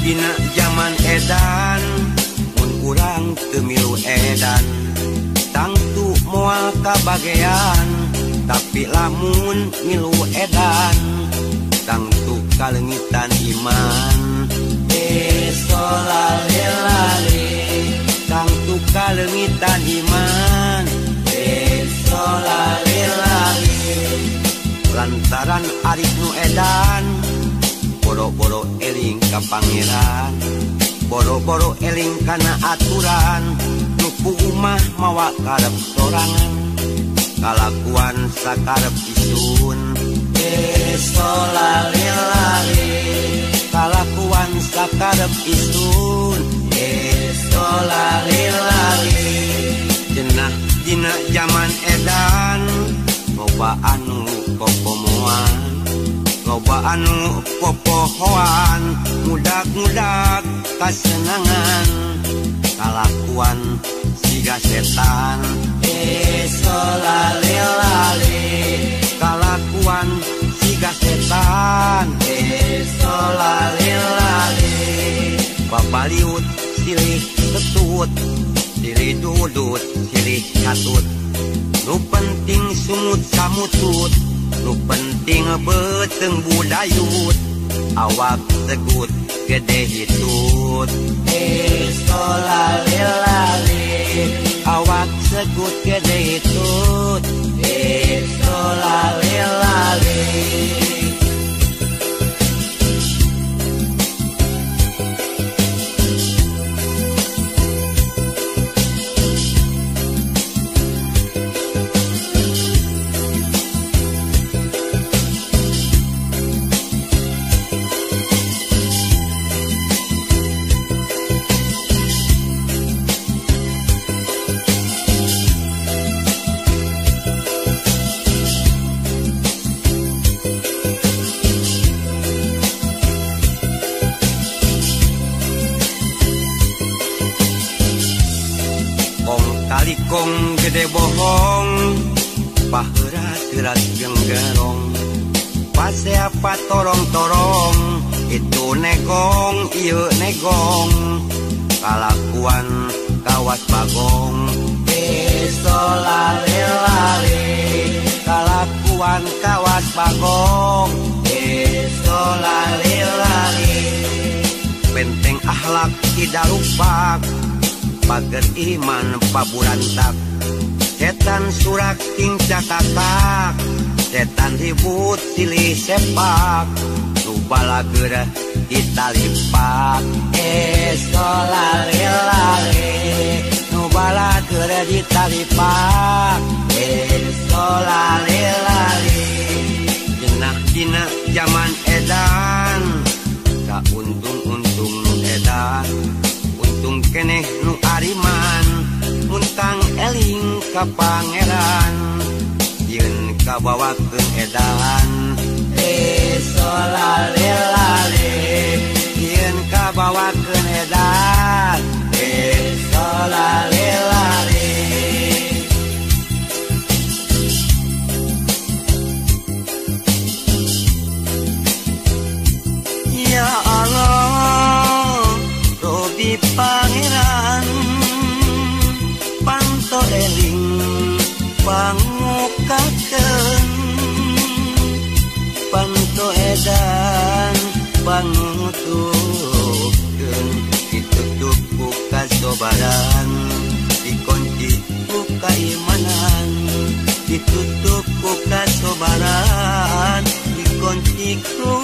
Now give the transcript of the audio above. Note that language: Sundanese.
dina zaman edan mun urang teu milu edan tangtu moal kabagean tapi lamun milu edan tangtu kalengitan iman solalelale tangtu kalengitan iman solalelale lantaran arif nu edan boro-boro eling ka pangeran boro-boro eling kana aturan nu umah mawa karep sorangan kalakuan sakarep isun solalelale kalakuan sakarep isun solalelale cenah dina jaman edan loba anu kokomoan loba anu popohoan mudak-mudak kasenangan kalakuan siga setan solalelale kalakuan siga setan solalelale babaliut silih ketut silih dudut silih katut nu penting sungut samutut nu penting beuteung budayut awak segut gede hitut solalelale awak segut gede hitut solalelale. Kong gede bohong paherat-herat genggerong paseapa torong-torong itu negong ieu negong kalakuan kawas bagong solalelale kalakuan kawas bagong solalelale benteng akhlak tidak lupa pager iman paburantak setan surak tingcah kakak setan ribut silih sepak nu balager ditalipak solalelale nu balager ditalipak solalelale jenah dina jaman edan kauntung-untung nu edan untung keneh nu ariman muntang eling ka pangeran yeun kabawakeun edan solalelale yeun kabawakeun edan solalelale. Ya Allah Robi Pangeran panto eling pangukakeun panto edan pangutukeun ditutup ku kasobaran dikunci ku kaimanan ditutup ku kasobaran dikunci ku